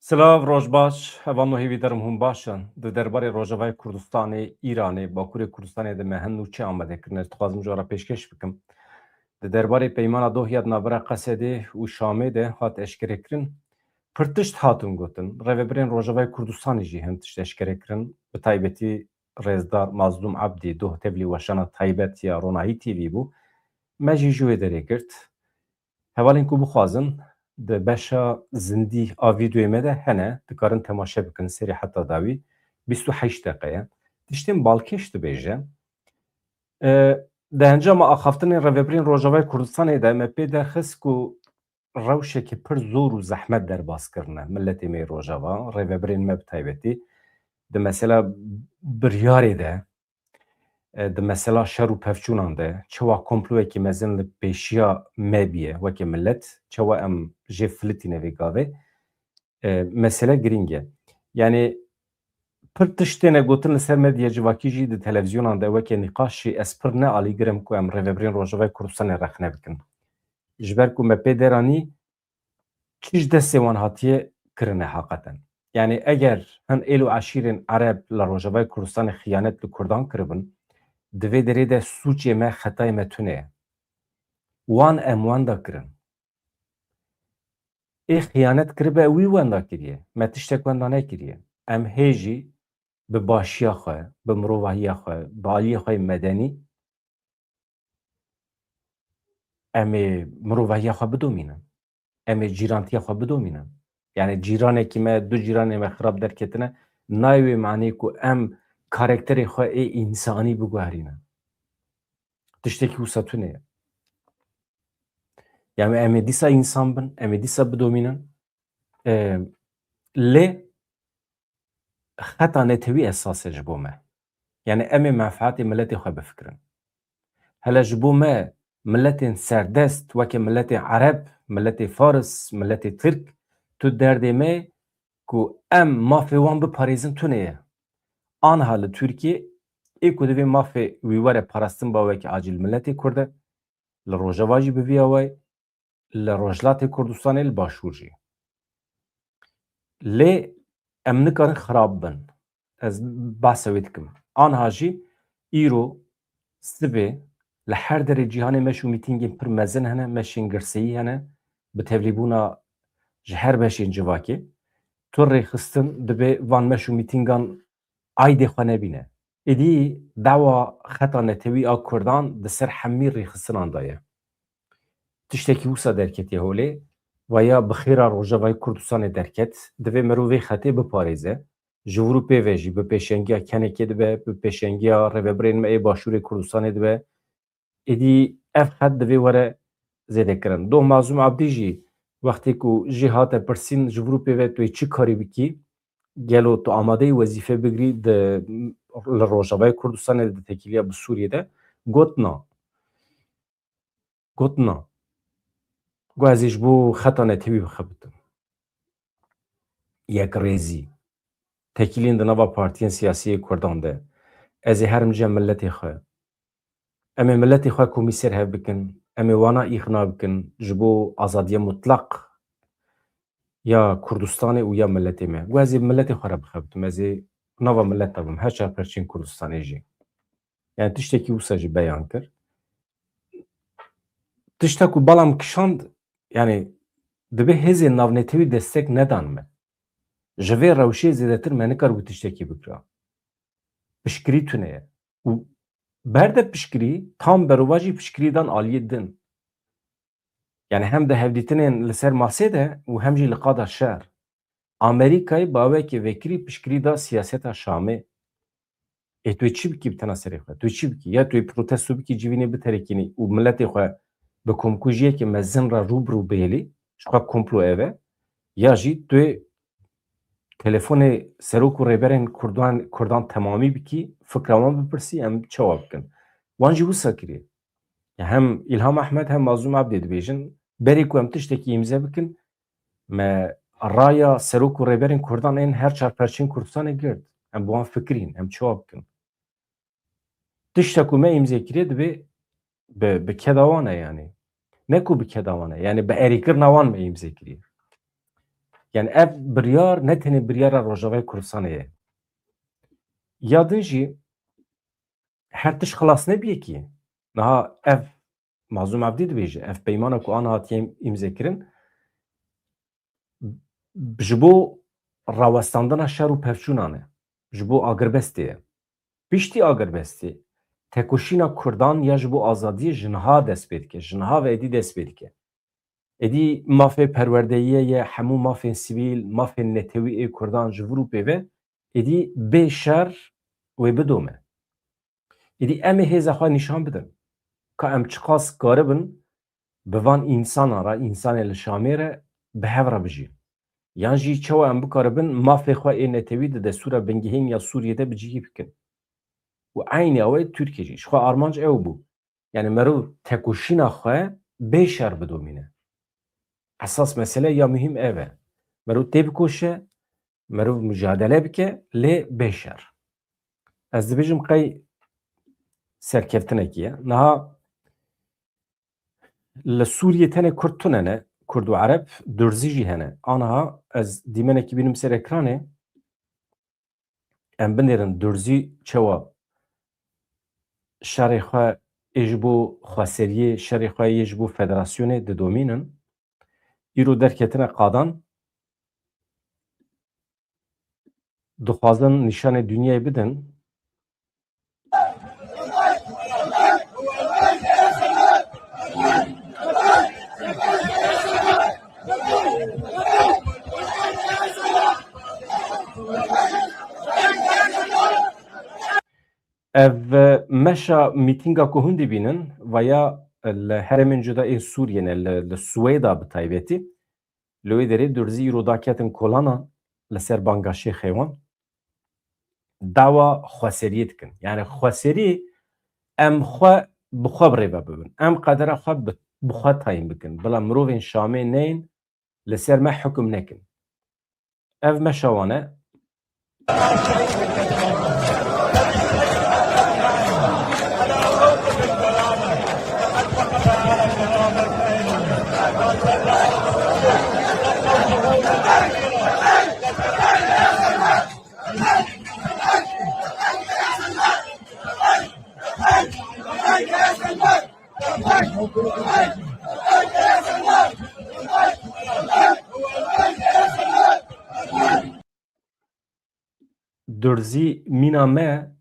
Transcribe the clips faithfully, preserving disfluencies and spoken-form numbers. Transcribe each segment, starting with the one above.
Silav, roj baş. Hevalno, hêvîdar im hûn baş in. Di derbarê Rojavayê Kurdistanê, Îranê, Bakurê Kurdistanê de me hin nûçe amade kirine. Ez dixwazim ji we re pêşkêş bikim. Di derbarê Peymana Dohiya di navbera Qesedê û Şamê de hat eşkerekirin. Pir tişt hatin gotin. Rêvebirên Rojavayê Kurdistanê jî hin tişt eşkere kirin. Bi taybetî rêzdar Mazlûm Ebdî, doh tevlî weşana taybet ya Ronahî T V bû. Me jî ji wê derê girt. Hevalên ku bixwazin, di beşa zindî a vîdeoyê me de hene, dikarin temaşe bikin, serê heta dawî, bîst û heşt deqe ye. Tiştên balkêş dibêje. E, di encama axaftinên rêvebirên Rojavayê Kurdistanê de me pê derxist ku rewşeke pir zor û zehmet derbas kirine miletê me yê Rojava, rêvebirên me bi taybetî. Di mesela biryarê de, e, di mesela şer û pevçûnan de, çawa komployekî mezin li pêşiya me bûye weke milet, çawa em jê filitîne vê gavê, e, mesele girîng e. Yanî pir tişt têne gotin li ser medya civakî jî, di televîzyonan de weke nîqaş jî, ez pir ne alîgir im ku em rêvebirên Rojavayê Kurdistanê rexne bikin. Ji ber ku me pê der anî, çi ji destê wan hatiye kirine heqeten. Yanî eger hin êl û eşîrên Ereb li Rojavayê Kurdistanê xiyanet li Kurdan kiribin, di vê derê de sûcê me, xetayê me tune ye. Wan em wenda kirin. Ê xiyanet kiribe, wî wenda kiriye. Me tiştek wenda nekiriye. Em hê jî bi başiya xwe, bi mirovahiya xwe, bi aliyê xwe yê medenî, em ê mirovahiya xwe bidomînin. Em ê cîrantiya xwe bidomînin. Yanî cîranekî me, du cîranê me xirab derketine, nayê wê manê ku em karakterê xwe ê însanî biguherînin. Tiştekî wisa tune ye. Yanî em ê dîsa însan bin, em ê dîsa bidomînin. E, lê xeta netewî esas e ji bo me. Yanî em ê menfaetê miletê xwe bifikirin. Hele ji bo me miletên serdest, weke miletên Ereb, miletê Faris, miletê Tirk, tu derdê me ku em mafê wan biparêzin tune ye. Anha li Tirkiyê ê ku divê mafê wî were parastin ba weke acîl miletê Kurd e, li Rojava jî bi vî awayî, li Rojhilatê Kurdistanê, li Başûr jî. Lê em nikarin xirab bin. Ez behsa wê dikim. Anha jî îro sibê li her derê cîhanê meş û mîtîngên pir mezin hene, meşên girseyî hene, bi tevlîbûna ji her beşên civakê. Tu rêxistin dibe van meş û mîtîngan aîdê xwe nebîne. Êdî dawa xeta netewî a Kurdan di ser hemî rêxistinan de ye. Tiştekî wisa derketiye holê, vaya bi xêra Rojavayê Kurdistanê derket, divê mirov vê xetê biparêze. Ji vir û pê ve jî bi pêşengiya kenekê dibe, bi pêşengiya rêvebirên me ê Başûrê Kurdistanê dibe. Êdî ev xet divê were zêdekirin. Doh Mazlûm Abdî jî wextê ku jê hate pirsîn, ji vir û pê ve tu yê çi karî bikî, gelo tu amade yî wezîfe bigirî di, li Rojavayê Kurdistanê de, di tekîliya bi Sûriyê de? Got na. Got na. Got ez ê ji bo xeta netewî bixebitim. Yekrêzî. Tekîlîn di nava partiyên siyasî yê Kurdan de. Ez ê herim cem miletê xwe. Em ê miletê xwe komî ser hev bikin. Em ê wana îxna bikin ji bo azadiya mutlaq ya Kurdistanê û ya miletê me. Got ez ê miletê xwe re bixebitim. Ez ê nava milet de bim. Her çar perçên Kurdistanê jî. Yani tiştekî wisa jî beyan kir. Tişta ku bala min kişand, yani dibe hêzên navnetewî destek nedan me. Ji vê rewşê zêdetir me nikaribû tiştekî bikira. Piştgirî tune ye. Û berde piştgirî, tam berovajî piştgirî dan aliyê din. Yani hem di hevdîtinên li ser masê de û hem jî li qada şer. Amerîkayê bawekê vekirî piştgirî da siyaseta Şamê. Ê tu yê çi bikî bi tena serê xwe? Tu yê çi bikî? Ya tu yê protesto bikî, civînê biterekînî û miletê xwe bi komkujiyeke mezin re rû bi rû bihêlî, ji xwe komplo ev e, ya jî tu yê telefonê serok û rêberên Kurdan, Kurdan temamî bikî, fikra wan bipirsî, em çawa bikin? Wan jî wisa kiriye. Ya hem Îlham Ehmed hem Mazlûm Abdî dibêjin, berê ku em tiştekî îmze bikin, me raya serok û rêberên Kurdan ên her çar perçên Kurdistanê girt. Em bi wan fikirîn, em çawa bikin? Tişta ku me îmze kiriye dibe bi, bi keda wan e yani. Ne ku bi keda wan e, yani bi erêkirina wan me îmze kiriye. Yani ev biryar ne tenê biryara Rojavayê Kurdistanê ye. Ya din jî her tişt xilas nebiyekî. Niha ev Mazlûm Evdî dibêje, ev peymana ku an hatiye îmzekirin, ji bo rawestandina şer û pevçûnan e, ji bo agirbestê ye. Piştî agirbestê, tekoşîna Kurdan ya ji bo azadiyê ji niha dest pê dike, ji niha ve êdî dest pê dike. Êdî mafê perwerdeyiyê ye, hemû mafên sivîl, mafên netewî ê Kurdan ji vir û pê ve, êdî bê şer wê bidome. Êdî em ê hêza xwe nîşan bidin ka em çiqas karibin bi van însanan re, însanê li Şamê re bi hev re bijîn. Yan jî çawa em bikaribin mafê xwe ê netewî di destûra bingehîn ya Sûriyê de bi cihî bikin. Û eynî ew ê Tirkiye jî. Ji xwe armanc ew bû. Yani merov tekoşîna xwe bê şer bidomîne. Esas mesele ya muhîm ev e. Merov tê bikoşe, merov mucadele bike, lê bê şer. Ez dibêjim qey serkeftinekî ye. Niha li Sûriyê tenê Kurd tune ne, Kurd û Ereb, Durzî jî hene. Aniha ez dîmenekî bînim ser ekranê, em binêrin Durzî çawa şerê xwe ê ji bo xweseriyê, şerê xwe yê ji bo federasyonê didomînin. Îro derketine qadan, dixwazin nîşanê dinyayê bidin. Ev, e, meşa mîtînga ku hûn dibînin, vaya, e, li herêmên cuda ên Sûriyê ne, li, li Swêda bi taybetî, li wê derê Durzî îro daketin kolanan li ser banga şêxê wan. Dawa xweseriyê dikin. Yani xweserî em xwe bi xwe bi rê ve bibin. Em qedera xwe bi, bi xwe tayîn bikin. Bila mirovên Şamê neyên li ser me hukm nekin. Ev meşa wan e. Durzî mîna me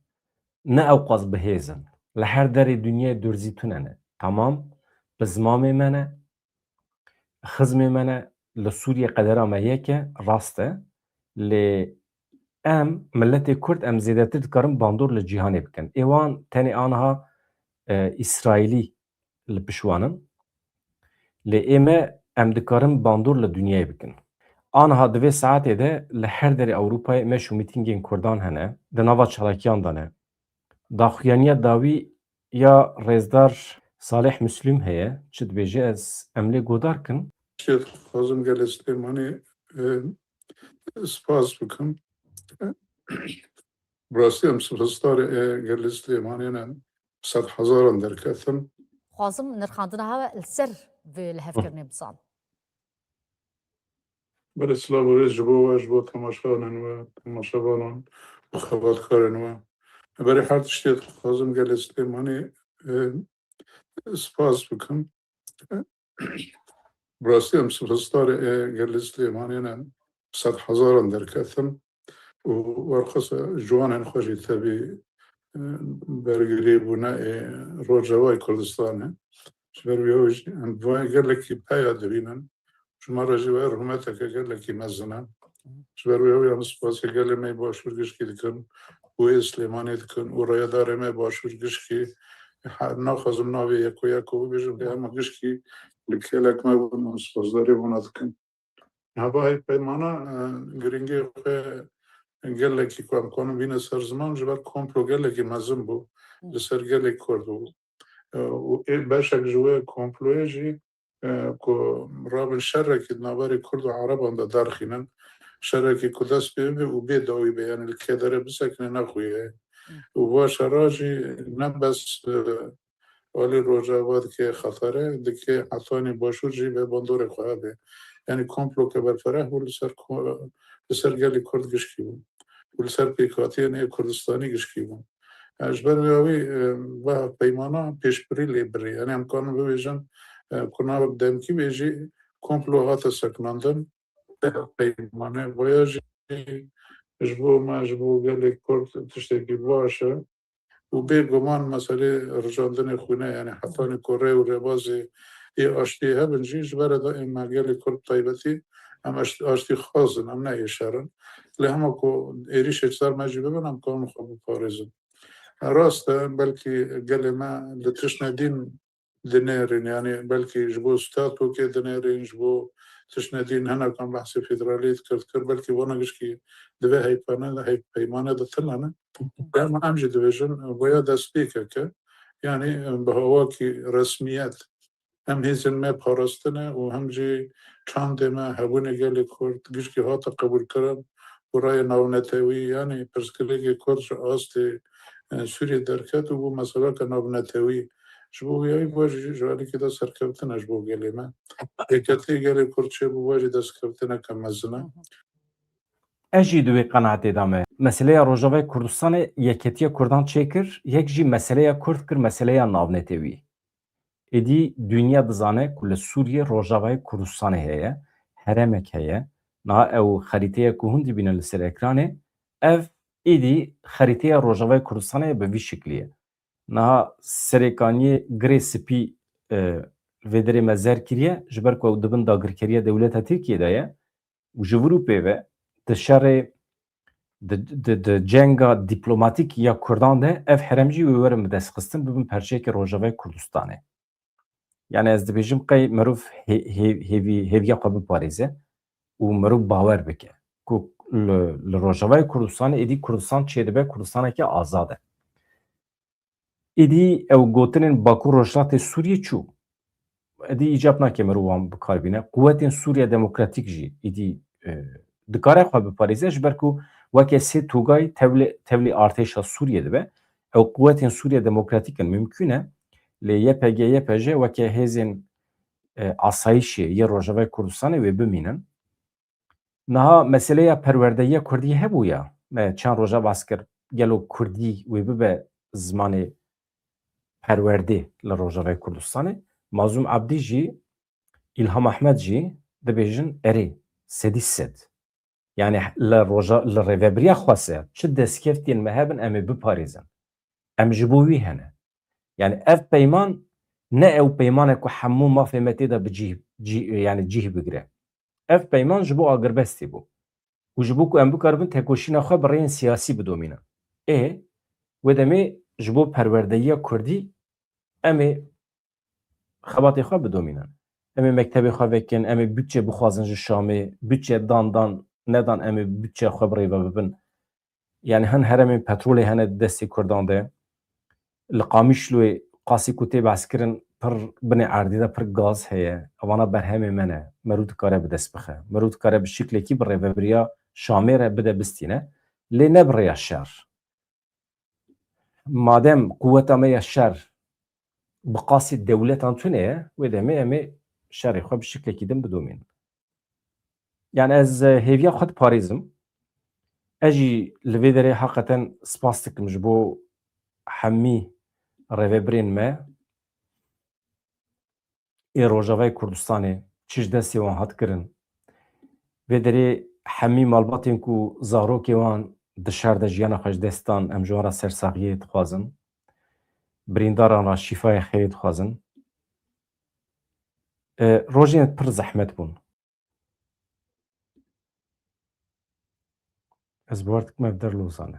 ne ewqas bi hêz in. Li her derê dinyayê Durzî tune ne. Tamam, bi zimamê me ne, xizmê me ne, li Sûriyê qedera me yek e, rast e. Lê em, miletê Kurd, em zêdetir dikarin bandor li cîhanê bikin. Ê wan tenê aniha, e, Îsraîlî li pişt wan in. Lê ê me, em dikarin bandor li dinyayê bikin. Aniha di vê saetê de li her derê Ewropayê meş û mîtîngên Kurdan hene, di nava çalakiyan de ne. Daxuyaniya dawî ya rêzdar Salih Müslüm heye, çi dibêje ez em lê guhdar kin. Şêx Kazım Gelê Silêmanî, e, spas bikim. Bi rastî em sipasdarê, e, Gelê Silêmanî ne, sed hezaran derketin. Xwazim nirxandina hewe li ser vê lihevkirinê bizan. Belê silav û rêz ji bo we, ji bo temaşevanên we, temaşevanan û xebatkarên we. Berê her tiştê dixwazim Gelê Silêmanî, e, spas bikim. Bi rastî em sipasdarê, e, Gelê Silêmanî ne, sed hezaran derketin û werxwesa ciwanên xwe jî tevî, e, bergirî bûne ê Rojavayê Kurdistanê. Ji ber wî ew jî em bi vayê gelekî peya dibînin. Ji me re jî wê rûmeteke gelekî mezin e. Ji ber wê ew em spasê gelê me yê Başûr gişkî dikin û ê Silêmanê dikin û rêyedarê me Başûr gişkî, he, naxwazim navê yeko yeko bibêjim, lê hema gişkî li kêlek me bûn û spasdarî wana dikin. Navahê peymana, e, giringiyê xwe gelekî ku em kanin bîne ser ziman, ji ber komplo gelekî mezin bû Hı. li ser gelê Kurd û, e, û ê beşek ji wê komployê jî, e, ku rabin şerekî di navberê Kurd û Ereban de derxînin, şerekî ku dest pê bibe û bê dawî be, yani li kêderê bisekine nexuye. Hı. Û va şera jî ne bes, e, alî Rojava dike xetere, dike hetanî Başûr jî vê bandorê xwe hebe. Yanî komplok berfereh bû li ser ko-, li ser gelê Kurd gişkî bû. Û li ser pêkhatiyên ê Kurdistanî gişkî bû. E, ji ber vê awî, e, va peymana pêşbirî lê birî. Yanî em karin bibêjin, e, ku navek demkî bê jî komplo hate sekinandin. Peymane boya jî ji bo me, ji bo gelê Kurd tiştekî baş e. Û bêguman meselê rijandinê xwîne, yanî hetanî ku rê û rêbazê ê aştiyê hebin jî, ji ber de ê me gelê Kurd taybetî, em aşt-, aştî xwaz in, em ne ê şer in. Lê hema ku êrîşê ser me jî bibin, em karin xwe biparêzin. Rast e, belkî gelê me li tiştine dîn dinêrin, yanî belkî ji bo statokê dinêrin, ji bo tiştine dîn, hinekan behsê federaliyê dikir, dikir, belkî vana gişkî divê heypane, heyp peymane de tune ne. Dema em jî dibêjin, boya destpêkeke, yanî bi hawakî resmiyet hem hêzên me parastine û hem jî çandê me hebûnê gelê Kurd gişkî hate qebûlkirin û raya navnetewî, yanî pirsgirêkê Kurd ji astê, e, Sûriyê derket û bû meseleke navnetewî. Ji bo wî yayî va jî ji alîkê de serkeftin e ji bo gelê me. Yeketiyê gelê Kurd çêbû, va jî destkeftineke mezin e. Ez jî di wê qenaetê de me. Meseleya Rojavayê Kurdistanê yeketiya Kurdan çêkir, yek jî meseleya Kurd kir meseleya navnetewî. Êdî dinya dizane ku li Sûriyê Rojavayê Kurdistanê heye, heremek heye. Niha ew xerîteya ku hûn dibînin li ser ekranê, ev êdî xerîteya Rojavayê Kurdistanê ye bi vî şiklî ye. Niha serêkaniyê girê spî, e, vê derê me zer kiriye, ji ber ku ew di bin dagirkeriya dewleta Tirkiyê de ye. Û ji vir û pê ve di şerê, di, di, di cenga dîplomatîk ya Kurdan de ev herem jî wê werin bi dest xistin, bibin perçeyeke Rojavayê Kurdistanê. Yani ez dibêjim qey mirov hê-, hê-, hêvî-, hêviya xwe biparêze û mirov bawer bike ku li, li Rojavayê Kurdistanê êdî Kurdistan çêdibe Kurdistaneke azad e. Êdî ew gotinên Bakur Rojhilatê Sûriyê çû. Êdî îcab nake mirov wan bi kar bîne. Quwetên Sûriye Demokratîk jî êdî, e, dikare xwe biparêze, ji ber ku weke sê togay tevlê, tevlî artêşa Sûriyê dibe. Ew quwetên Sûriye Demokratîk in, mimkûn e, lê Y P G, Y P J weke hêzên, e, asayişê yê Rojavayê Kurdistanê wê bimînin. Niha meseleya perwerdeyiya Kurdî hebûya. Me çend roja behs kir, gelo Kurdî wê bibe zimanê perwerdê li Rojavayê Kurdistanê? Mazlûm Abdî jî, Îlham Ehmed jî dibêjin, erê, sedî sed. Yani li roja, li rêvebiriya xwese çi destkeftiyên me hebin, em ê biparêzin. Em ji bo wî hene. Yani ev peyman ne ew peyman e ku hemû mafê me tê de bi cih, cih, yani cih bigire. Ev peyman ji bo agirbestê bû. Û ji bo ku em bikaribin tekoşîna xwe bi rêyên siyasî bidomînin. Ê, wê demê ji bo perwerdeyiya Kurdî em ê xebatê xwe bidomînin. Em ê mektebê xwe vekin, em ê budçe bixwazin ji Şamê, budçe dan dan, nedan em ê budçeya xwe bi rê ve bibin. Yani hin heremên petrolê hene di destê Kurdan de. Li Qamişloyê qasî ku tê behs kirin, pir binê erdê de pir gaz heye. Evana berhemê me ne. Merû dikare bi dest bixe. Merû dikare bi şiklekî bi rêvebiriya Şamê re bide bistîne. Lê ne bi rêya şer. Madem quweta me ya şer bi qasî dewletan tune ye, wê demê em ê şerê xwe bi şiklekî din bidomînin. Yani ez, e, hêviya xwe diparêzim. Ez jî li vê derê heqeten spas dikim ji bo hemî rêvebirên me ê Rojavayê Kurdistanê, çi ji destê wan hat kirin. Vê derê hemî malbatên ku zarokê wan di şer de jiyana xwe ji dest dan, em ji wan re sersaxiyê dixwazin. Birîndaran re şîfayê xêrê dixwazin. E, rojên pir zehmet bûn. Ez bawer dikim ev der Lozan e.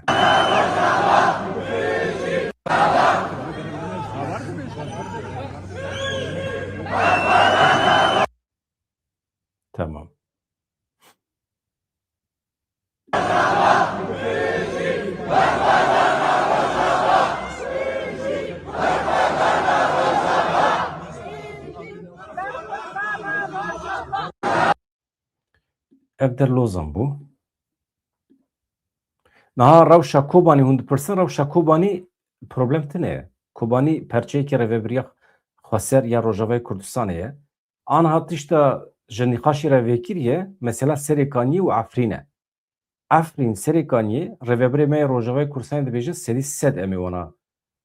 Tamam. Ev der Lozan bû. Niha rewşa Kobanî hûn dipirsin, rewşa Kobanî problem tune ye. Kobanî perçeyekî rêvebiriya xweser ya Rojavayê Kurdistanê ye. Anha tişta ji nîqaşê re vekiriye, mesela Serêkaniyê û Efrîn e. Efrîn, Serêkaniyê, rêvebirê me yê Rojavayê Kurdistanê dibêje sedî sed em ê wana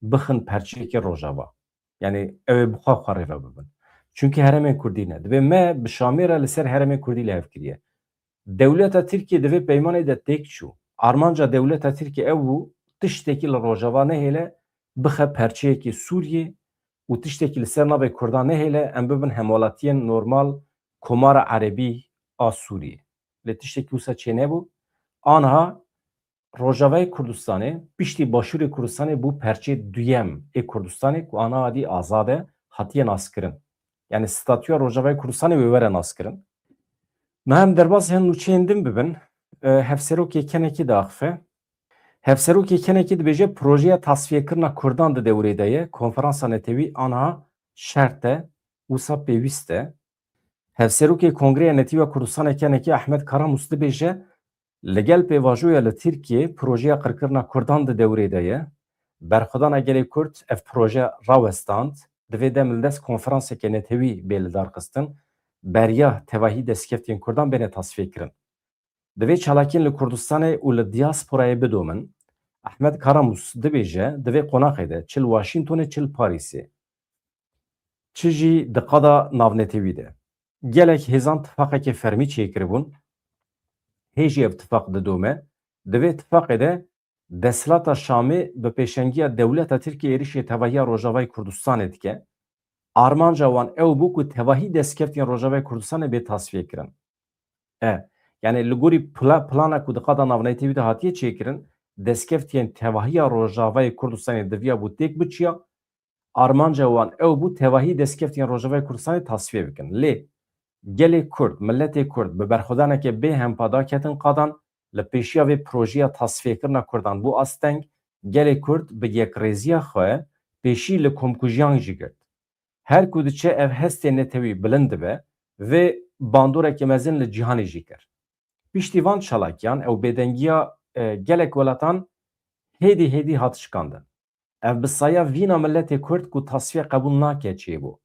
bixin perçeyekê Rojava. Yani ew ê bi xwe xwe rêve bibin. Çunkî herêmên Kurdî ne. Dibê me bi Şamê re li ser herêmên Kurdî li hev kiriye. Dewleta Tirkiye di vê peymanê de têk çû. Armanca dewleta Tirkiye ew bû, tiştekî li Rojava nehêle, bixe perçeyekî Sûriyê û tiştekî li ser navê Kurdan nehêle, em bibin hemwelatiyên normal Komara Erebî a Sûriyê. Lê tiştekî wisa çênebû. Anha Rojavayê Kurdistanê piştî Başûrê Kurdistanê bû perçê duyem ê Kurdistanê ku ana adî azad e, hatiye naskirin. Yani statûya Rojavayê Kurdistanê wê were naskirin. Niha em derbas hin nûçeyên din bibin. E, Hevserokê kenekî diaxife. Hevserokê kenekî dibêje, projeya tasfiyekirina Kurdan di dewrê de ye. Konferansa netewî anha şert e, wisa pêwîst e. Hevserokê Kongreya Netewî ya Kurdistanê kenekî Ahmet Karamûs dibêje, li gel pêvajoya li Tirkiyê projeya qirkirina Kurdan di dewrê de ye. Berxwedana gelê Kurd ev proje rawestand, divê dem li dest konferanseke netewî bê lidarxistin, beriya tevahî destkeftiyên Kurdan bêne tasfiyê kirin. Divê çalakiyên li Kurdistanê û li diasporayê bidomin. Ahmet Karamûs dibêje, di vê qonaxê de çi li Washingtonê, çi li Parîsê, çi jî di qada navnetewî de gelek hêzan tifaqeke fermî çêkiribûn. Hê jî ev tifaq didome. Di vê tifaqê de desthilata Şamê bi pêşengiya dewleta Tirkiyê êrişê tevahiya Rojavayê Kurdistanê dike. Armanca wan ew bû ku tevahî destkeftiyên Rojavayê Kurdistanê bê tasfiye kirin. E, yani li gorî pla-, plana ku di qada navnetewî de hatiye çêkirin, destkeftiyên tevahiya Rojavayê Kurdistanê diviya bû têk biçiya. Armanca wan ew bû tevahî destkeftiyên Rojavayê Kurdistanê tasfiye bikin. Lê gelê Kurd, miletê Kurd bi berxwedaneke bê hempa daketin qadan, li pêşiya vê projeya tasfiyekirina Kurdan bû asteng, gelê Kurd bi yekrêziya xwe pêşî li komkujiyan jî girt. Her ku diçe ev hestê netewî bilind dibe, vê bandoreke mezin li cîhanê jî kir. Piştî van çalakiyan ew bêdengiya, e, gelek welatan hêdî hêdî hat şikandin. Ev bi saya vîna miletê Kurd ku tasfiye qebûl nake çêbû.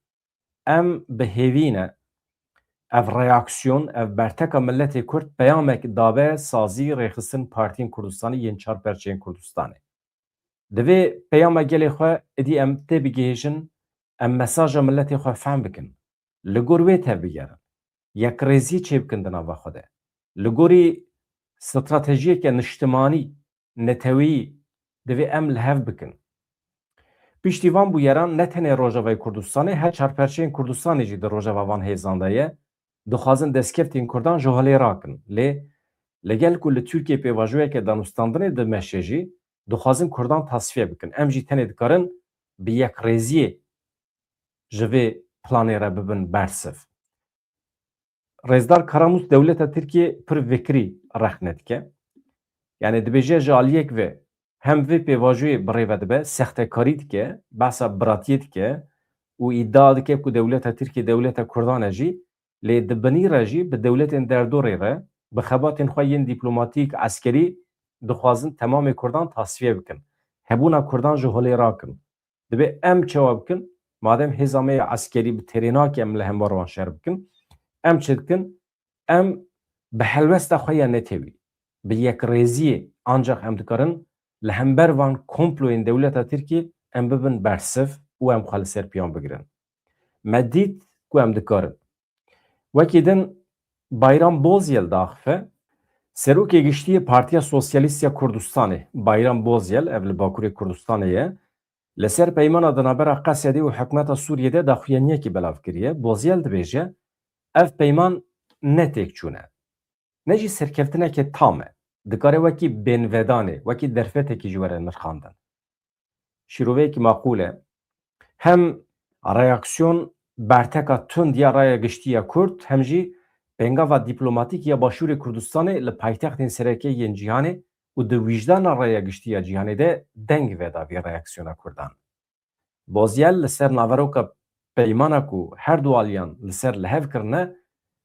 Em bi hêvî ne. Ev reaksiyon, ev berteka miletê Kurd peyamek dabe sazî rêxistin partiyên Kurdistanê yên çar perçeyên Kurdistanê. Divê peyama gelê xwe êdî em tê bigihêjin, em mesaja miletê xwe fehm bikin. Li gor wê tevbigerin. Yekrêziyê çêbikin di nava xwe de. Li gorî stratejiyeke niştimanî, neteweyî divê em li hev bikin. Piştî van bûyeran ne tenê Rojavayê Kurdistanê, her çar perçeyên Kurdistanê jî di rojeva van hêzan de ye. Dixwazin destkeftên Kurdan ji holê rakin. Lê li gel ku li Tirkiyê pêvajoyeke danûstandinê dimeşe jî, dixwazin Kurdan tasfiye bikin. Em jî tenê dikarin bi yekrêziyê ji vê planê re bibin bersiv. Rêzdar Karamûs dewleta Tirkiyê pir vekirî rexne dike. Yani dibêje ji aliyek ve hem vê pêvajoyê bi rê ve dibe, sextekarî dike, behsa biratiyê dike û îdia dike ku dewleta Tirkiyê dewleta Kurdan e jî, lê di binî re jî bi dewletên derdorê re, bi xebatên xwe yên dîplomatîk, eskerî dixwazin temamê Kurdan tasfiye bikin. Hebûna Kurdan ji holê rakin. Divê em çawa bikin? Madem hêza me ya eskerî bi têrê nake em li hember wan şer bikin. Em çi dikin? Em bi helwesta xwe ya netewî, bi yekrêziyê ancax em dikarin li hember van komployên dewleta Tirkiyê em bibin bersiv û em xwe li ser piyan bigirin. Me dît ku em dikarin. Wekî din Bayram Bozyel diaxife, Serokê Giştî yê Partiya Sosyalîst ya Kurdistanê, Bayram Bozyel, ev li Bakurê Kurdistanê ye, li ser peymana di navbera Qesedê û hikûmeta Sûriyê de daxuyaniyekî belav kiriye. Bozyel dibêje, ev peyman ne têkçûn e, ne jî serkeftineke tam e. Dikare wekî bênvedanê, wekî derfetekî jî were nirxandin. Şîroveyekî maqûl e. Hem reaksiyon berteka tund ya raya giştî ya Kurd, hem jî pêngava dîplomatîk ya Başûrê Kurdistanê li paytextên sereke yên cîhanê û di wijdana raya giştî ya cîhanê de deng veda vê reaksiyona Kurdan. Bozyel li ser naveroka peymana ku her du aliyan li ser li hev kirine,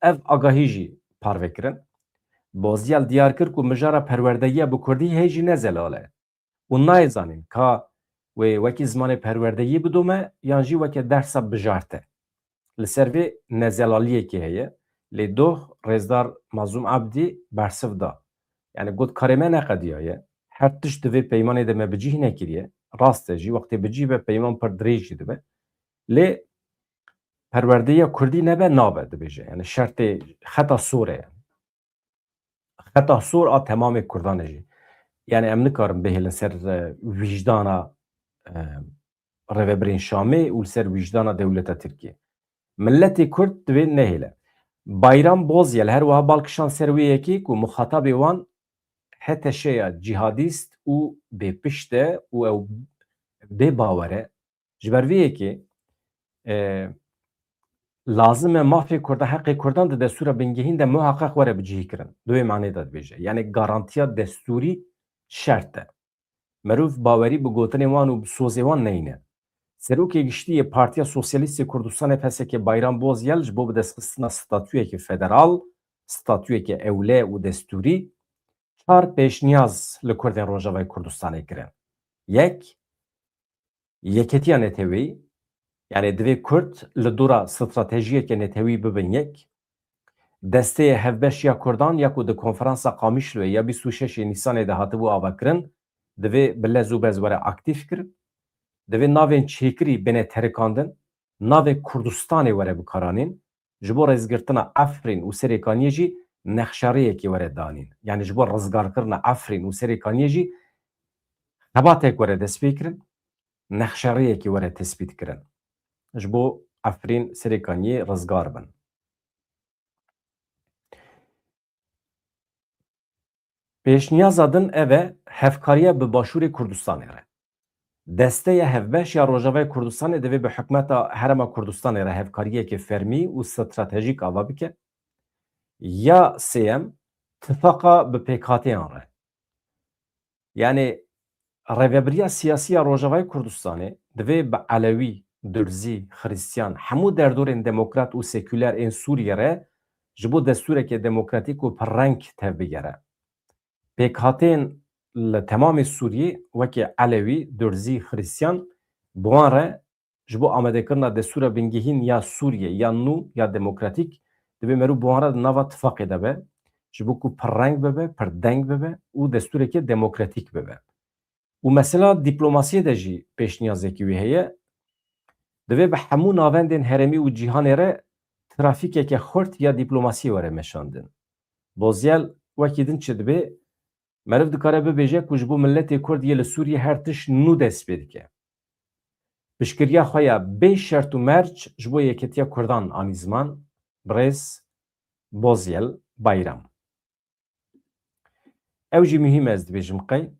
ev agahî jî parve kirin. Bozyel diyar kir ku mijara perwerdeyiya bi kurdî hê jî ne zelal e û nayê zanîn ka wê wekî zimanê perwerdeyî bidome yan jî weke dersa bijarte. Li ser vê nezelaliyekê heye, lê doh Rêzdar Mazlûm Ebdî bersiv da. Yani got karê me neqediyaye. Her tişt di vê peymanê de me bi cih nekiriye. Rast e jî, wextê bi cih be peyman pir dirêj jî dibe. Lê perwerdeya kurdî nebe nabe dibêje. Yani şertê xeta sor e yani. Xeta sor a temamê kurdan e jî. Yani em nikarin bihêlin ser, e, wijdana, e, rêvebirên Şamê û li ser wijdana dewleta Tirkiyê. Miletê Kurd divê nehêle. Bayram Bozyel her wiha bal kişand ser wê yekê ku muxatabê wan H T Ş'ê ya cîhadîst û bêpişt e û ew bê bawer e. Ji ber vê yekê, e, lazim e mafê Kurda, heqê Kurdan di destûra bingehîn de muheqeq were bicihîkirin. Di wê manê de dibêje. Yani garantiya destûrî şert e. Merov bawerî bi gotinên wan û bi sozê wan neyne. Serokê Giştî yê Partiya Sosyalîst yê Kurdistanê P S K Bayram Bozyel ji bo bidestxistina statuyekî federal, statuyekî ewle û destûrî çar pêşniyaz li Kurdên Rojavayê Kurdistanê kirin. Yek, yeketiya neteweyî, yani divê Kurd li dora stratejiyeke netewî bibin yek. Desteyê hevbeş ya Kurdan ya ku di konferansa Qamişloyê ya bîst û şeşê Nîsanê de hatibû avakirin, divê bi lez û bez were aktîf kirin. Divê navên çêkirî bêne terikandin, navê Kurdistanê were bikaranîn. Ji bo rêzgirtina Efrîn û Serêkaniyê jî nexşerêyekê were danîn. Yani ji bo rizgarkirina Efrîn û Serêkaniyê jî xebatek were destpêkirin, nexşerêyekê were tespîtkirin. Ji bo Efrîn, Serêkaniyê rizgar bin. Pêşniyaza din ev e, hevkariya bi Başûrê Kurdistanê re. Desteya hevbeş ya Rojavayê Kurdistanê divê bi hikûmeta Herêma Kurdistanê re hevkariyeke fermî û stratejîk ava bike. Ya sêyem, tifaqa bi pêkhateyan re. Yani rêvebiriya siyasî ya Rojavayê Kurdistanê divê bi Elewî, Durzî, Xirîstiyan, hemû derdorên demokrat û sekûler ên Sûriyê re ji bo destûreke demokratîk û pirreng tevbigere. Pêkhateyên li temamê Sûriyê wekî Elewî, Durzî, Xirîstiyan bi wan re ji bo amadekirina destûra bingehîn ya Sûriyê ya nû ya demokratîk divê meriv bi wan re di nava tifaqê de be, ji bo ku pirreng bibe, pirdeng bibe û destûreke demokratîk bibe. Û mesela dîplomasiyê de jî pêşniyazekî wî heye, divê bi hemû navendên herêmî û cîhanê re trafîkeke xurt ya dîplomasiyê were meşandin. Bozyel wekî din çi dibê? Meriv dikare bibêje ku ji bo miletê Kurd yê li Sûriyê her tişt nû dest pê dike. Piştgiriya xwe ya bê şert û merc ji bo yeketiya Kurdan anî ziman, birêz Bozyel Bayram. Ew jî muhîm e, ez dibêjim qey.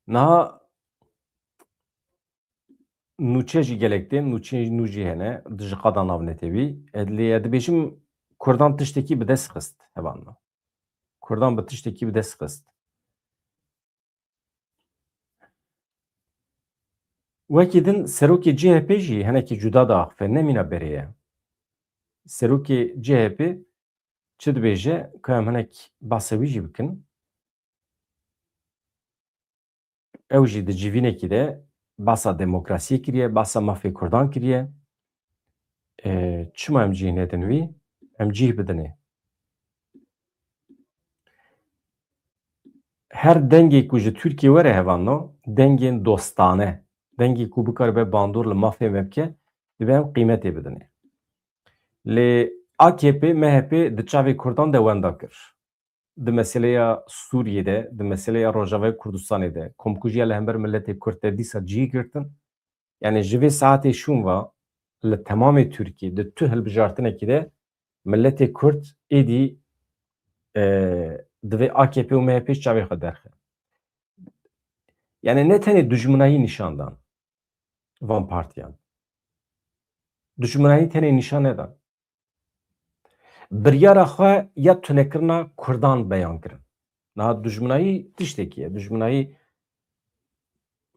Niha nûçe jî gelek tên, nûçeyên nû jî hene, di ji qada navnetewî. Ez lê ez dibêjim Kurdan tiştekî bi dest xist, hevalno. Kurdan bi tiştekî bi dest xist. Wekî din serokê C H P jî hinekî cuda diaxife, ne mîna berê ye. Serokê C H P çi dibêje, ka em hinek behsa wî jî bikin. Ew jî di civînekî de behsa demokrasiyê kiriye, behsa mafê Kurdan kiriye. E, çima em cih nedin wî? Em cih bidinê. Her dengê ku ji Tirkiyê were, hevalno, dengên dostane, dengê ku bikaribe bandor li mafê me bike, divê em qîmetê bidinê. Lê A K P, M H P di çavê Kurdan de wenda kir. Di meseleya Sûriyê de, di meseleya Rojavayê Kurdistanê de, komkujiya li hember miletê Kurd de dîsa cihî girtin. Yani ji vê saetê şûn ve li temamê Tirkiyê, di tu hilbijartinekî de miletê Kurd êdî, e, divê A K P û M H P çavê xwe derxe. Yani ne tenê dijminayî nîşan dan van partiyan. Dijminayî tenê nîşan nedan. Biryara xwe ya tunekirina Kurdan beyan kirin. Niha dijminayî tiştekî ye. Dijminayî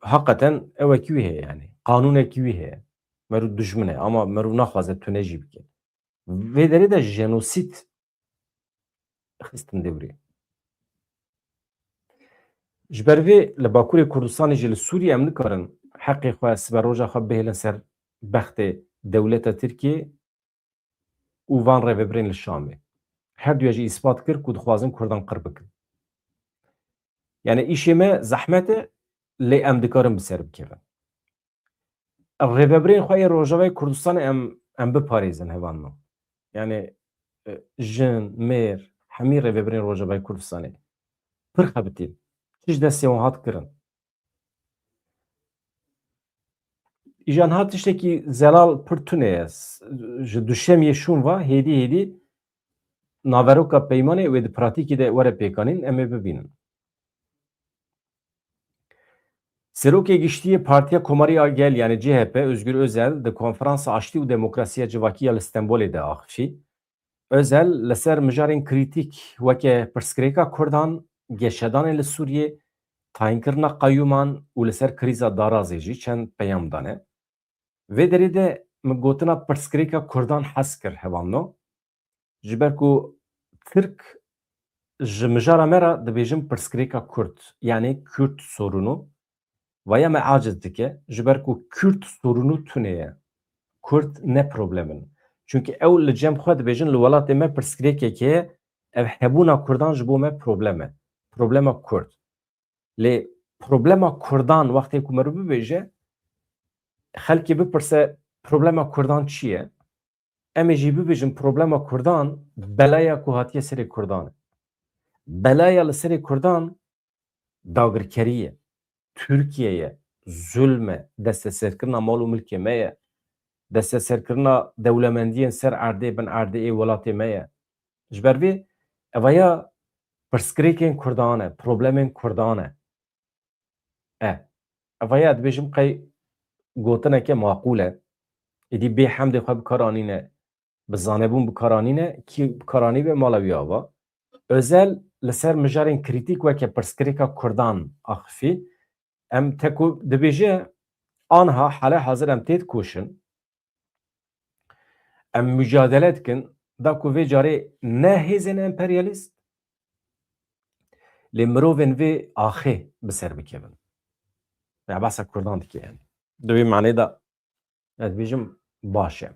heqeten ewekî wî heye yani. Qanûnekî wî heye. Meriv dijmin e ama meriv naxwaze tune jî bike. Vê derê de jenosîd xistin dewrê. Ji ber vê li Bakurê Kurdistanê jî li Sûriyê em nikarin heqê xwe siberoja xwe bihêlin ser bextê dewleta Tirkiyê û van rêvebirên li Şamê. Her duya jî îspat kir ku dixwazin Kurdan qir bikin. Yani îşê me zehmet e, lê em dikarin bi ser bikevin. Rêvebirên xwe yê Rojavayê Kurdistanê em, em biparêzin hevalno. Yani, e, jin, mêr, hemî rêvebirên Rojavayê Kurdistanê pir xebitîn. Çi ji destê wan hat kirin. Îja niha tiştekî zelal pir tune ye. S-, ji duşemiyê şûn ve hêdî hêdî naveroka peymanê wê di pratîkê de were pêkanîn, em ê bibînin. Serokê Giştî yê Partiya Komarî a Gel, yani C H P, Özgür Özel di Konferansa Aştî û Demokrasiya Civakî ya li Stenbolê de axifî. Özel li ser mijarên krîtîk weke pirsgirêka Kurdan, geşedanê li Sûriyê, tayînkirina qeyûman û li ser krîza darazê jî çend peyam dane. Vê derê de min gotina pirsgirêka Kurdan hez kir hevalno. Ji ber ku Tirk ji mijara me re dibêjin pirsgirêka Kurd, yani Kürt sorunu. Vaya me aciz dike, ji ber ku Kürt sorunu tune ye. Kurd ne problem in. Çunke ew li cem xwe dibêjin li welatê me pirsgirêkek heye, ev hebûna Kurdan ji bo me problem e. Problema Kurd. Lê problema Kurdan wextê ku meriv bibêje, xelkê bipirse problema Kurdan çi ye? Em ê jî bibêjin problema Kurdan belaya ku hatiye serê Kurdan e. Belaya li serê Kurdan dagirkerî ye, Tirkiye ye, zulm e, desteserkirina mal û milkê me ye, desteserkirina dewlemendiyên ser erdê bin erdê ê welatê me ye. Ji ber vê evaya pirsgirêkên Kurdan e, problemên Kurdan e. E, evaya dibêjim qey gotineke maqûl e. Êdî bê hemdê xwe bi kar anîne, bi zanebûn bi kar anîne, kî bi kar anî be mala wî ava. Özel li ser mijarên krîtîk weke pirsgirêka Kurdan axifî. Em te ku dibêje, anha hale hazir em tê dikoşin. Em mucadele dikin, da ku vê carê ne hêzên emperyalîst, lê mirovên vê axê bi ser bikevin. Ya behsa Kurdan dike yani. Di wê manê de ez dibêjim baş e.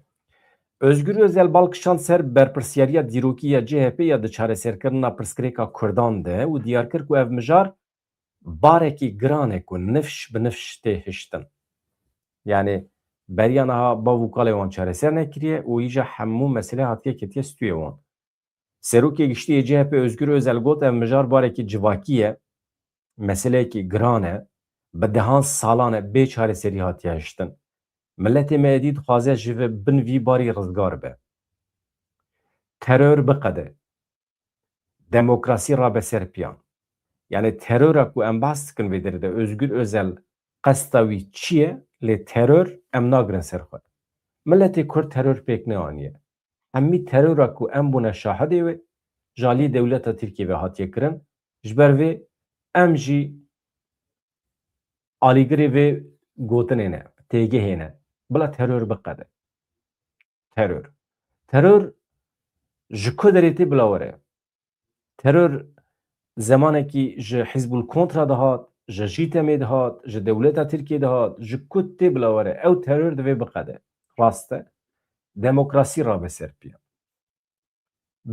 Özgür Özel bal kişand ser berpirsiyariya dîrokî ya C H P ya di çareserkirina pirsgirêka Kurdan de û diyar kir ku ev mijar barekî giran e ku nifş bi nifş tê hiştin. Yani beriya niha bav û kalê wan çareser nekiriye û îja hemû mesele hatiye ketiye stûyê wan. Serokê Giştî yê C H P Özgür Özel got, ev mijar barekî civakî ye, meseleyekî giran e, bi dehan salan e bê çareserî hatiye hiştin. Miletê me êdî dixwaze ji vi-, bin vî barî rizgar be. Teror biqede. Demokrasî rabe ser piyan. Yani terora ku em behs dikin vê derê de, Özgür Özel qesta wî çi ye? Lê teror em nagirin ser xwe. Miletê Kurd teror pêk neaniye. Hemî terora ku em bûne şahidê wê, ji aliyê dewleta Tirkiyê ve hatiye kirin. Ji ber vê em jî alîgirê vê gotinê ne, têgihê ne. Bila teror biqede. Teror. Teror ji ku derê tê bila were? Teror zemanekî ji Hizbul Kontra dihat, ji J T M'ê dihat, ji dewleta Tirkiyê dihat, ji ku tê bila were? Ew teror divê biqede. Rast e. Demokrasî rabe ser piyan.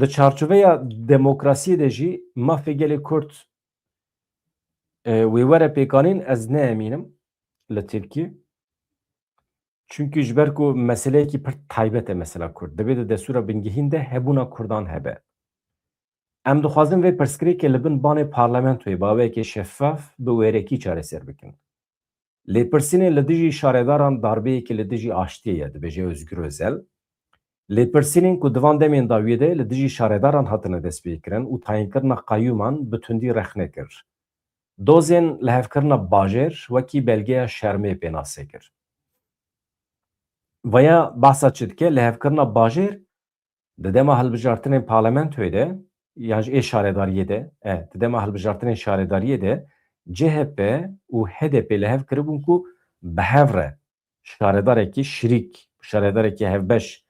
Di çarçoveya demokrasiyê de jî mafê gelê Kurd, e, wê were pêkanîn, ez ne emîn im li Tirkî. Çunkî ji ber ku meseleyekî pir taybet e mesela Kurd. Divê di destûra bingehîn de hebûna Kurdan hebe. Em dixwazin vê pirsgirêkê li bin banê parlamentoyê bi awayekê şeffaf, bi wêrekî çareser bikin. Lêpirsînên li dijî şaredaran darbeyekê li dijî aştiyê ye, dibêje Özgür Özel. Lêpirsînên ku di van demên dawiyê de li dijî şaredaran hatine destpêkirin û tayînkirina qeyûman bi tundî rexne kir. Dozên lihevkirina bajêr wekî belgeya şermê pênase kir. Vaya behsa çi dike? Lihevkirina bajêr di dema hilbijartinên parlamentoyê de, yan jî ê şaredariyê de, e, di dema hilbijartinên şaredariyê de C H P û H D P li hev kiribûn ku bi hev re şaredarekî şirîk, şaredarekî hevbeş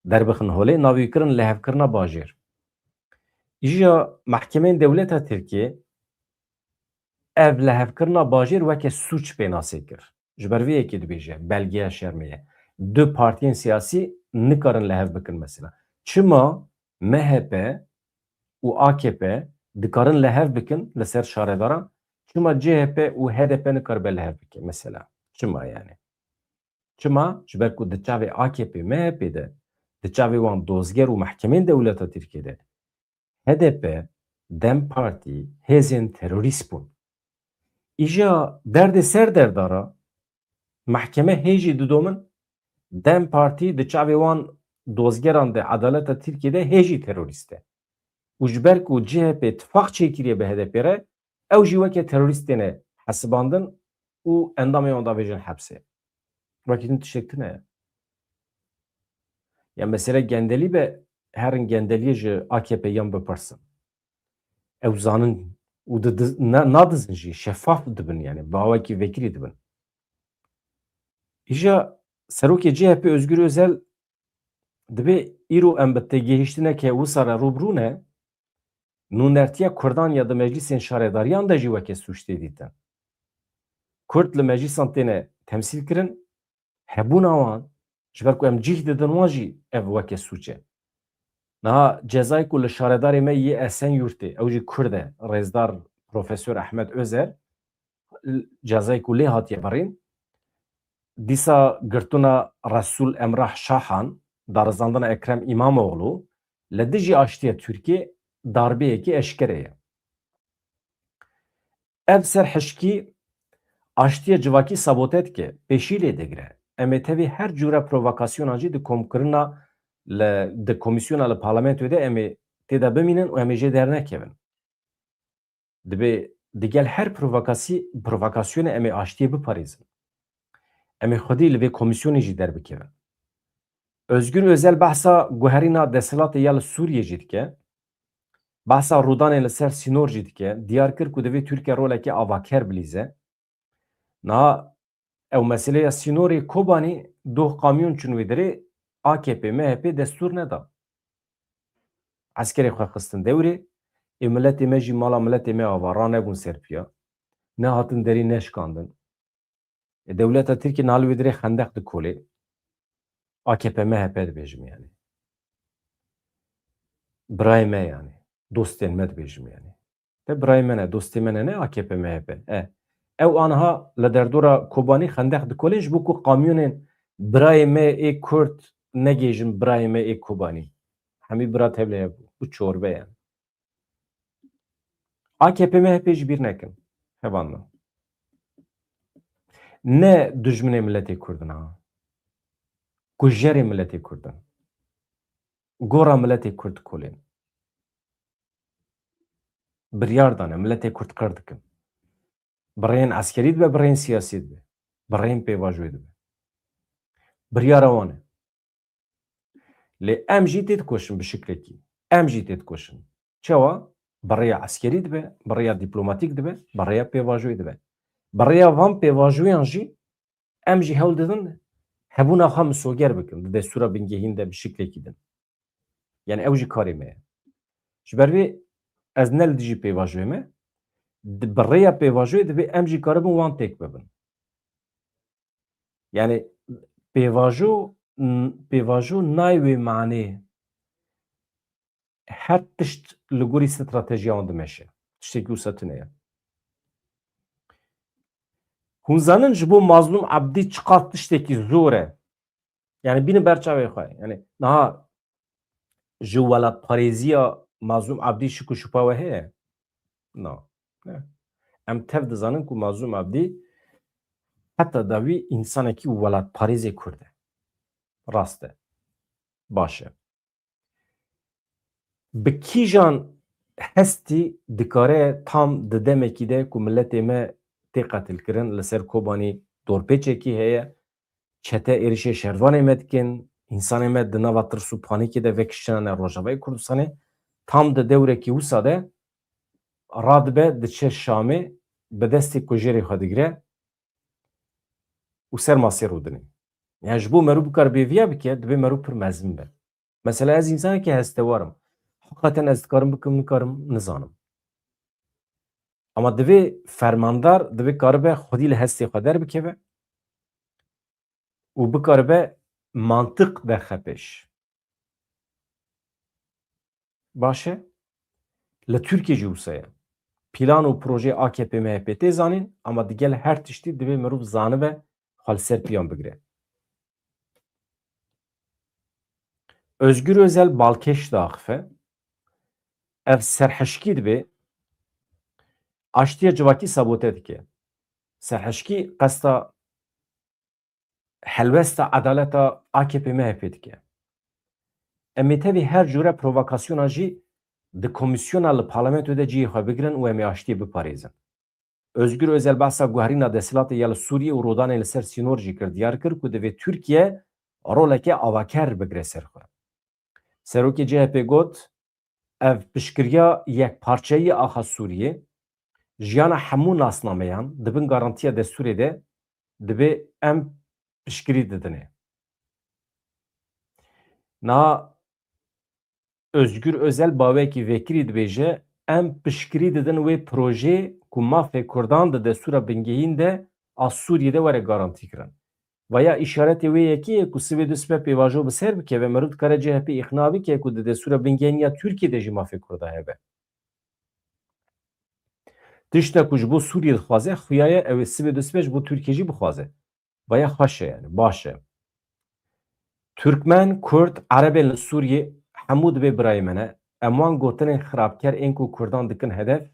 derbixin holê, navê wî kirin lihevkirina bajêr. Îja mehkemeyên dewleta Tirkiyê ev lihevkirina bajêr weke sûc pênasê kir. Ji ber vê yekê dibêje, belgeya şermê ye. Du partiyên siyasî nikarin lihev bikin mesela. Çima M H P û A K P dikarin lihev bikin li ser şaredaran, çima C H P û H D P nikaribe lihev bike mesela? Çima yani? Çima? Ji ber ku di çavê A K P, M H P de, di çavê wan dozger û mehkemên dewleta Tirkiyê de H D P, DEM Partî hêzên terorîst bûn. Îja derdê ser derdara, mehkeme hê jî didomin, DEM Partî di çavê wan dozgeran de, edaleta Tirkiyê de hê jî terorîst e. Û ji ber ku C H P tifaq çêkiriye bi H D P re, ew jî weke terorîst têne hesibandin û endamên wan davêjin hepsê. Wekî din tiştek tune ye. Ya mesele gendelî be, herin gendeliyê ji A K P yan bipirsin. Ew zanin û di, di, na, nadizin jî, şeffaf dibin yani, bi awekî vekirî dibin. Îja serokê C H P Özgür Özel dibê îro em bi têgihiştineke wisa re rû bi rû ne, nûnertiya Kurdan ya di meclîsên şaredariyan de jî weke sûc tê dîtin. Kurd li meclîsan têne temsîl kirin, hebûna wan, ji ber ku em cih didin wan jî ev weke sûc e. Niha cezayê ku li şaredarê me yê Esenyurtê, ew jî Kurd e, rêzdar Profesor Ehmed Özer, cezayê ku lê hatiye birîn, dîsa girtuna Resul Emrah Şahan, darizandina Ekrem İmamoğlu, li dijî aştiya Tirkiyê darbeyekî eşkere ye. Ev serhişkî aştiya civakî sabote dike, pêşî lê digire. Em ê tevî her cûre provokasyonan jî di komkirina li, di komîsyona li parlamentoyê de em ê tê de bimînin û em ê jê dernekevin. Dibê digel her provokasî-, provokasyonê em ê aştiyê biparêzin. Em ê xwedî li vê komîsyonê jî derbikevin. Özgür Özel behsa guherîna desthilatê ya li Sûriyê jî dike. Behsa rûdanên li ser sînor jî dike. Diyar kir ku divê Tirkiye roleke avaker bilîze. Niha ew meseleya sînorê Kobanî doh kamyon çûn wê derê, A K P, M H P destûr neda. Eskerê xwe xistin dewrê, ê miletê me jî mala miletê me ava, ranebûn ser piya. Nehatin derî neşkandin. E, dewleta Tirkiyê niha li wê dirê xendeq dikolê. A K P M H P dibêjim yani. Birayê me yani. Dostên me dibêjim yani. Te birayê me ne, dostê me ne, ne A K P M H P. E. Ew anha li derdora Kobanî xendeq dikolên ji bo ku kamyonên birayê me ê Kurd negêjin birayê me ê Kobanî. Hemî bira tevlê hebû. Bu çorbe yani. A K P M H P ji bîr nekin. Hevalno. Ne dijminê miletê Kurd in ha. Kujerê miletê Kurd in. Gora miletê Kurd kolên. Biryar dane, miletê Kurd qir dikin. Bi rêyên eskerî dibe, bi rêyên siyasî dibe. Bi rêyên pêvajoyê dibe. Biryara wan e. Lê em jî têdikoşin bi şiklekî. Em jî têdikoşin. Çawa? Bi rêya eskerî dibe, bi rêya dîplomatîk dibe, bi rêya pêvajoyê dibe. Bi rêya van pêvajoyan jî em jî hewl didin hebûna xwe misoger bikin di destûra bingehîn de bi şiklekî din. Yani ew jî karê me ye. Ji ber vê ez ne li dijî pêvajoyê me, di, bi rêya pêvajoyê divê em jî karibin wan têk bibin. Yani pêvajo, n-, pêvajo nayê wê manê her tişt li gorî stratejiya wan dimeşe. Tiştekî wisa tune ye. Hûn zanin ji bo Mazlûm Abdî çiqas tiştekî zor e. Yani bînin ber çavê xwe. Yani niha ji welatparêziya Mazlûm Abdî şik û şupa we heye? Na. Ne. Em tev dizanin ku Mazlûm Abdî heta dawî însanekî welatparêzê Kurd e. Rast e. Baş e. Bi kîjan hestî dikare tam di demekî de ku miletê me tê qetilkirin, li ser Kobanî dorpêçekî heye, çete êrişê şervanê me dikin, însanê me di nava tirs û panîkê de vekiştine ne Rojavayê Kurdistanê, tam di dewrekî wisa de radibe diçe Şamê, bi destê kujerê xwe digire û ser masê rûdinê. Yani ji bo merû bikare bêviya bike, divê merû pir mezin be. Mesela ez însanekî hestewar im. Heqîqeten ez dikarim bikim, nikarim, nizanim. Ama divê fermandar, divê karibe xwedî li hestê xwe derbikeve û bikaribe mantiq derxe pêş. Baş e? Li Tirkiyê jî wisa ye. Plan û projeyê A K P M H P tê zanîn, ama digel her tiştî divê mirov zanibe xwe li ser piyan bigire. Özgür Özel balkêş diaxife. Ev serhişkî dibe, aştiya civakî sabote dike. Serhişkî qesta helwesta edaleta A K P M H P dike. Em ê tevî her cûre provokasyona jî di komîsyona li parlamentoyê de cihê xwe bigirin û em ê aştiyê biparêzin. Özgür Özel behsa guherîna desthilatê ya li Sûriyê û rodanên li ser sînor jî kir, diyar kir ku divê Tirkiye roleke avaker bigire ser xwe. Serokê C H P got, ev piştgiriya yekparçeyî axa Sûriyê, jiyana hemû nasnameyan di bin garantiya destûrê de dibe em piştgirî didinê. Niha Özgür Özel bawekî vekirî dibêje, em piştgirî didin wê projeyê ku mafê Kurdan di destûra bingehîn de a Sûriyê de were garantîkirin. Vaya îşaretê wê yekê ye ku sibê dusibe pêvajo bi ser bikeve, meriv dikare C H P îqna bike ku di destûra bingehîn ya Tirkiyê de jî mafê Kurda hebe. Tişta ku ji bo Sûriyê dixwaze, xuya ye ew ê sibê dusibe ji bo Tirkiyê jî bixwaze. Vaya xweş e, yani baş e. Türkmen, Kurd, Erebên li Sûriyê hemû dibê birayê me ne. Em wan gotinên xirabker ên ku Kurdan dikin hedef,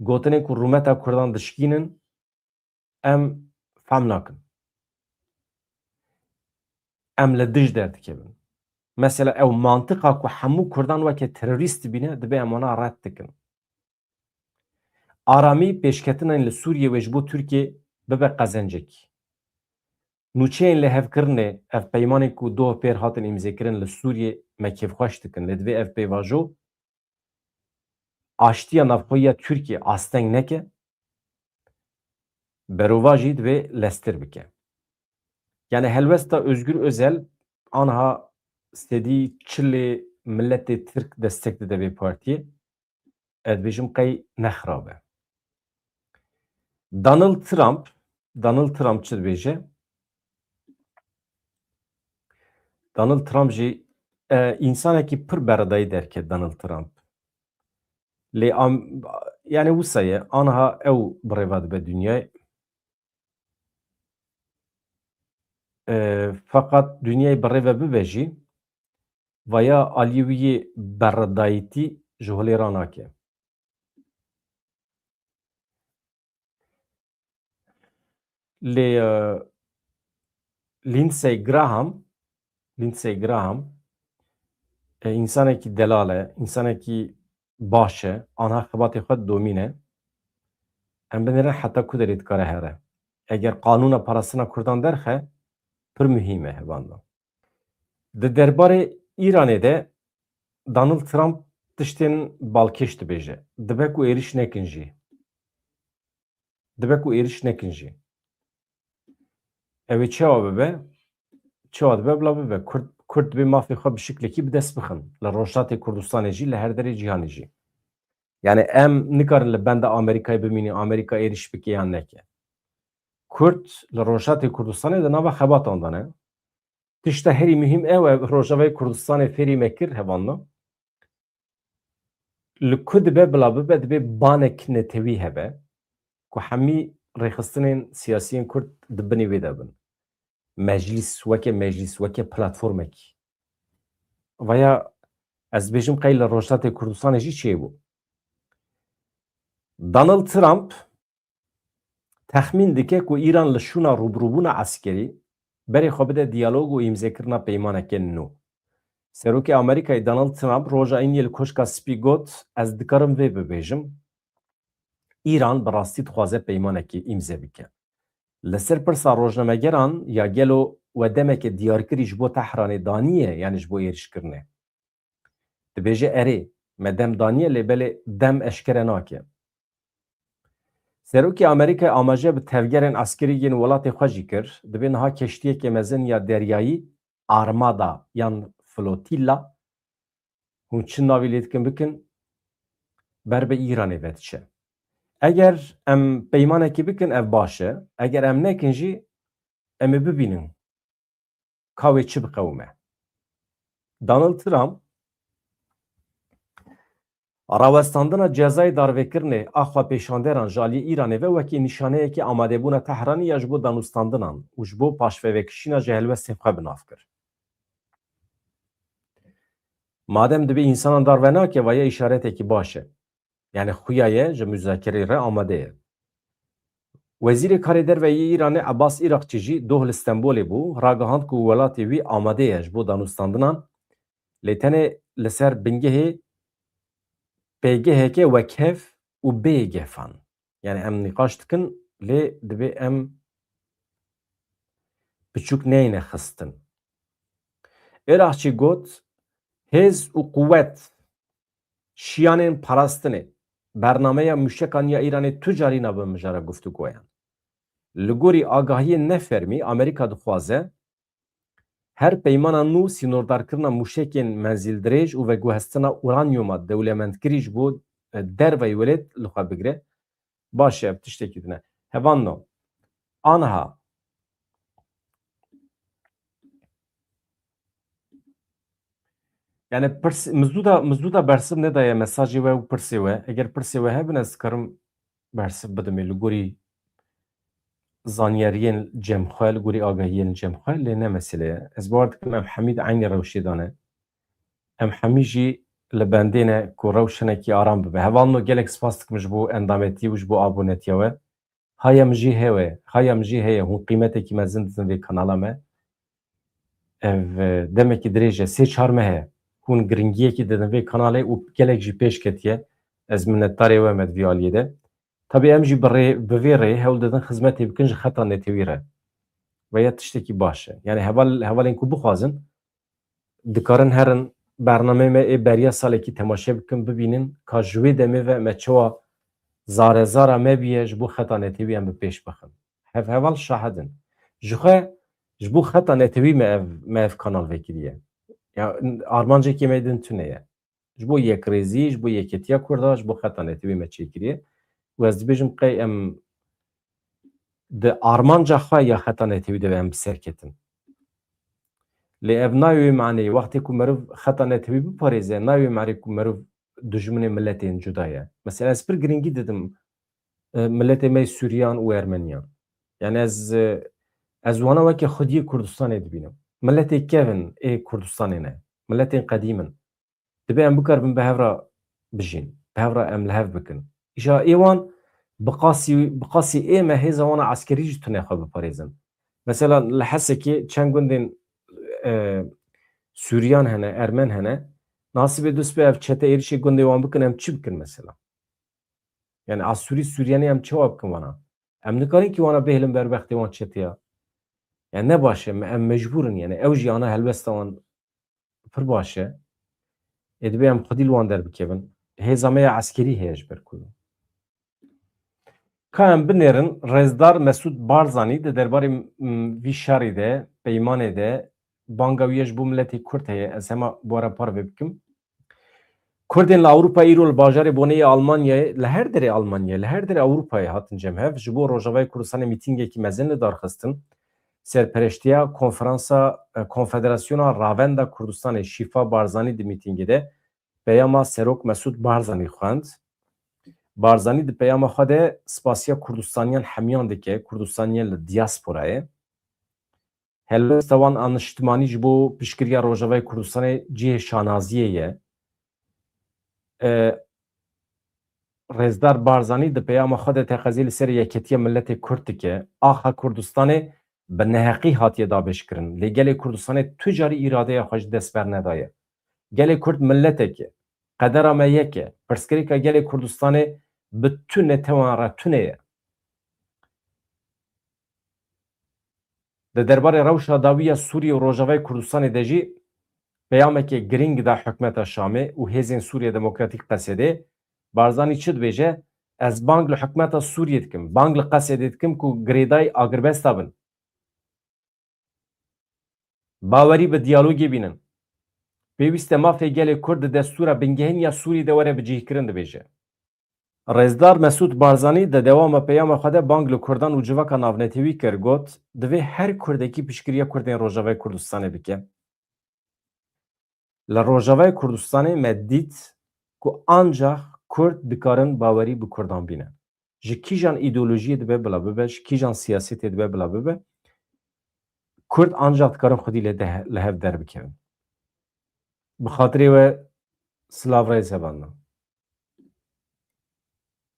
gotinên ku rûmeta Kurdan dişkînin, em fehm nakin. Em li dij derdikevin. Mesela ew mantiqa ku hemû Kurdan weke terorîst dibîne, dibe em wana red dikin. Aramî pêşketinên li Sûriyê wê ji bo Tirkiyê bibe qezencek. Nûçeyên lihevkirinê, ev peymanên ku doh pêr hatin îmzêkirin li Sûriyê me kêfxweş dikin. Lê divê ev pêvajo aştiya navxweyî ya Tirkiyê asteng neke, berovajî divê lestir bike. Yani helwesta Özgür Özel anha sedî çilê miletê Tirk destek dide vê partiyê. Ez dibêjim qey ne xirab e. Donald Trump, Donald Trump çi dibêje? Donald Trump jî, e, însanekî pir beredayî derket Donald Trump. Lê am-, yani wisa ye, anha ew bi rêva dibe dinyayê. E, feqet dinyayê bi rêve bibe jî, vaya aliyê wî yê beredayîtî ji holê ranake. Lê, e, Lindsey Graham, Lindsey Graham, e, însanekî delal e, însanekî baş e, anha xebatê xwe didomîne. Em binêrin heta ku derê dikare here. Eger qanûna parastina Kurdan derxe, pir muhîm e hevando. Di derbarê Îranê de Donald Trump tiştên balkêş dibêje. Dibe ku êrîş nekin jî. Dibe ku êrîş nekin jî. Ew ê çawa bibe? Çawa dibe bila bibe. Kurd, Kurd dibê mafê xwe bi şiklekî bi dest bixin. Li Rojhilatê Kurdistanê jî, li her derê cîhanê jî. Yani em nikarin li benda Amerîkayê bimînin, Amerîka êrîş bike yan neke. Kurd li Rojhilatê Kurdistanê di nava xebatan de ne. Tişta herî muhîm ew e, Rojavayê Kurdistanê fêrî me kir, hevando. Li ku dibe bila bibe, dibe banek netewî hebe, ku hemî rêxistinên siyasiyên Kurd di binê wê de bin. Meclîs, weke meclîs, weke platformekî. Vaya ez dibêjim qey li Rojhilatê Kurdistanê jî çêbû. Donald Trump texmîn dike ku Îran li şûna rûbirûbûna eskerî berê xwe bide diyalog û îmzekirina peymaneke nû. Serokê Amerîkayê Donald Trump roja îniyê li Koşka Spî got, ez dikarim vê bibêjim, Îran bi rastî dixwaze peymanekê îmze bike. Li ser pirsa rojnamegeran ya gelo we demeke diyarkirî ji bo Tehranê daniye, yanî ji bo êrişkirinê? Dibêje erê, me dem daniye, lê belê dem eşkere nake. Serokê Amerîkayê amaje bi tevgerên eskerî yên welatê xwe jî kir, dibê niha keştiyeke mezin ya deryayî, armada yan flotîlla, hûn çi navî lê dikin bikin, ber bi Îranê ve diçe. Eger em peymanekê bikin, ev baş e. Eger em nekin jî, em ê bibînin ka wê çi biqewime. Donald Trump rawestandina cezayê darvekirinê a xwepêşanderan ji aliyê Îranê ve wekî nîşaneyekî amadebûna Tehranê ya ji bo danûstandinan û ji bo paşvevekişîna ji helwestên xwe bi nav kir. Madem dibê însanan darve nake, va ye îşaretekî baş e. Yani xuya ye ji muzakerê re amade ye. Wezîrê Karê Derve yê Îranê Abbas Îraqçî jî doh li Stenbolê bû, ragihand ku welatê wî amade ye ji bo danûstandinan, lê tenê li ser bingehê pêgeheke wekhev û bê gefan. Yani em nîqaş dikin, lê dibê em piçûk neyne xistin. Îraqçî got, hêz û quwet şiyanên parastinê, bernameya mûşekan ya Îranê tu carî nabe mijara guftûgoyan. Li gorî agahiyên nefermî, Amerîka dixwaze her peymana nû sînordarkirina mûşekên menzîldirêj û veguhestina uranyuma dewlemendkirî ji bo, e, derveyî welêt li xwe bigire. Baş e, ev tiştekî din e. Hevalno, aniha Yani pirs, Mizdû da, Mizdû da bersiv nedaye mesajê we û pirsê we. Eger pirsê we hebin, ez dikarim bersiv bidim ê li gorî zanyariyên cem xwe, li gorî agahiyên cem xwe, lê ne mesele ye. Ez bawer dikim em hemî di eynî rewşê de ne. Em hemî jî li bendê ne ku rewş hinekî aram bibe. Hevalno, gelek spas dikim ji bo endametî û ji bo abonetiya we. Haya min jî hewe, haya min jî heye. Hûn qîmetekî mezin didin vê kanala me. Ev, e, demekî dirêj e, sê çar meh e. Hûn giringiyekî didin vê kanalê û gelek jî pêş ketiye. Ez minnetdarê we me di vî aliyê de. Tabî em jî bi rê, bi vê rê hewl didin xizmetê bikin ji xeta netewî re. Ve ya tiştekî baş e. Yani heval, hevalên ku bixwazin, dikarin herin bernameyê me ê beriya salekî temaşe bikin, bibînin ka ji wê demê ve me çawa zare zara me bûye ji bo xeta netewî em bi pêş bixin. Hev heval şahid in. Jixwe ji bo xeta netewî me ev, me ev kanal vekiriye. Ya armancekê me din tune ye. Ji bo yekrêzî, ji bo yeketiya Kurda, ji bo xeta netewî me çêkiriye. Û ez dibêjim qey em di armanca xwe ya xeta netewî de em bi ser ketin. Lê ev nayê wê maneyê, wextê ku meriv xeta netewî biparêze, nayê wê maneyê ku meriv dijminê miletên cuda ye. Mesela ez pir girîngî didim, e, miletê me yê Sûriyan û Ermeniyan. Yani ez, e, ez wana weke xwediyê Kurdistanê dibînim. Miletê kevin ê Kurdistanê ne. Miletên qedîm in. Dibe em bikaribin bi hev re bijîn, bi hev re em li hev bikin. Îja ê wan bi qasî, bi qasî ê me hêza wan a eskerî jî tune xwe biparêzin. Mesela li Hesekê çend gundên, e, Sûriyan hene, Ermen hene, nasîbê dust be ev çete êrişê gundê wan bikin, em çi bikin mesela? Yani a Sûrî Sûriyanê em çawa bikin wana? Em nikarin kî wana bihêlin ber bextê wan çeteya. Yani ne baş e, me, em mecbûr in yani. Ew jî ana helwesta wan pir baş e. Ê dibe em xwedî li wan derbikevin. Hêza me ya eskerî heye ji ber ku. Ka em binêrin, Rêzdar Mesûd Barzanî di derbarê, m, vî şerî de, peymanê de, banga wî ye ji bo miletê Kurd heye. Ez hema bi we re parve bikim. Kurdên li Ewropa îro li bajarê Bonê yê Almanyayê, li her derê Almanyayê, li her derê Ewropayê hatin cem hev, ji bo Rojavayê Kurdistanê mîtîngekî mezin li dar xistin. Serpereştiya Konferansa, e, Konfederasyona Ravenda Kurdistanê Şîfa Barzanî di mîtîngê de peyama Serok Mesûd Barzanî xwend. Barzanî di peyama xwe de spasiya Kurdistaniyan hemiyan dike, Kurdistaniyan li diasporayê. Helwesta wan a niştimanî ji bo piştgiriya Rojavayê Kurdistanê cihê şanaziyê ye. E, Rêzdar Barzanî di peyama xwe de teqezê li ser yeketiya miletê Kurd dike. Axa Kurdistanê bi neheqî hatiye dabeşkirin. Lê gelê Kurdistanê tu carî îradeya xwe ji dest bernedaye. Gelê Kurd miletek e. Qedera me yek e. Pirsgirêka gelê Kurdistanê bi tu netewan re tune ye. Di derbarê rewşa dawî ya Sûriyê û Rojavayê Kurdistanê de jî peyameke girîng da hikûmeta Şamê û Hêzên Sûriya Demokratîk, Qesedê. Barzanî çi dibêje? Ez bang li hikûmeta Sûriyê dikim, bang li Qesedê dikim ku girêdayî agirbesta bin. Bawerî bi diyalogê bînin. Pêwîst e mafê gelê Kurd di destûra bingehîn ya Sûrî de were bicihkirin, dibêje. Rêzdar Mesûd Barzanî di dewama peyama xwe de bang li Kurdan û civaka navnetewî kir, got, divê her Kurdekî piştgiriya Kurdên Rojavayê Kurdistanê bike. Li Rojavayê Kurdistanê me dît ku ancax Kurd dikarin bawerî bi Kurdan bîne. Ji kîjan îdeolojiyê dibe bila bibe, ji kîjan siyasetê dibe bila bibe, Kurd ancax dikarin xwedî lê de, li hev derbikevin. Bi xatirê we silav rêz hevalno.